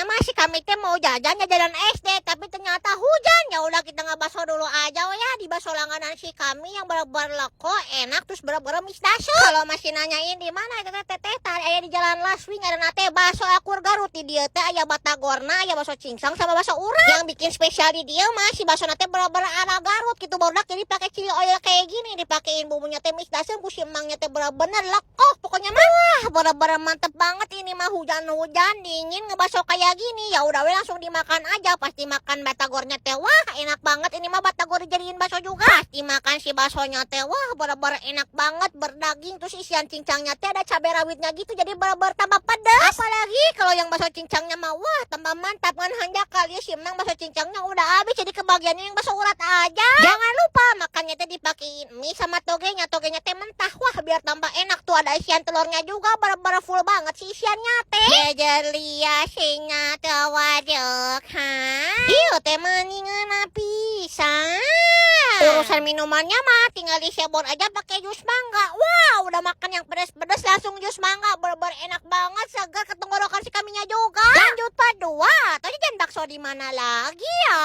Tadinya mah si kami teh mau jajan jajanan SD, tapi ternyata hujan. Ya udah, kita ngebaso dulu aja ya di baso langganan si kami yang bener-bener leko, enak, terus bener-bener misdaseu. Kalau masih nanyain di mana itu teh, teteh tadi aya di Jalan Laswi, ngaranna teh Baso Akur Garut. Di dieu teh aya batagorna, aya baso cincang sama baso urat. Yang bikin spesial di dieu mah si baso teh bener-bener ala Garut gitu, barudak, jadi pakai chili oil kayak gini, dipakein bumbunya teh misdaseu ku si emangnya teh, bener-bener lekoh pokoknya mah. Wah, bener-bener mantep banget ini mah, hujan-hujan dingin ngebaso kayak gini. Ya udah we, langsung dimakan aja. Pasti makan batagornya teh, wah, enak banget ini mah, batagor dijadiin baso juga. Pasti makan si basonya teh, wah, bener-bener enak banget, berdaging, terus isian cincangnya teh ada cabai rawitnya gitu, jadi bener-bener tambah pedas. Apalagi kalau yang baso cincangnya mah, wah, tambah mantap kan. Hanya kali ya si emang baso cincangnya udah habis, jadi kebagiannya yang baso urat aja. Jangan lupa makannya teh dipakein mie sama togenya, togenya teh mentah, wah, biar tambah enak tuh, ada isian telurnya juga, bener-bener full banget sih isiannya teh. Jejelia singa tawaduk ha. Ieu teh mani ngeunah pisan. Urusan minumannya mah tinggal disebor aja pakai jus mangga. Wah, udah makan yang pedes-pedes langsung jus mangga, bener-bener enak banget, segar ke tenggorokan si kaminya juga. Lanjut part 2, atau jajan bakso di mana lagi ya?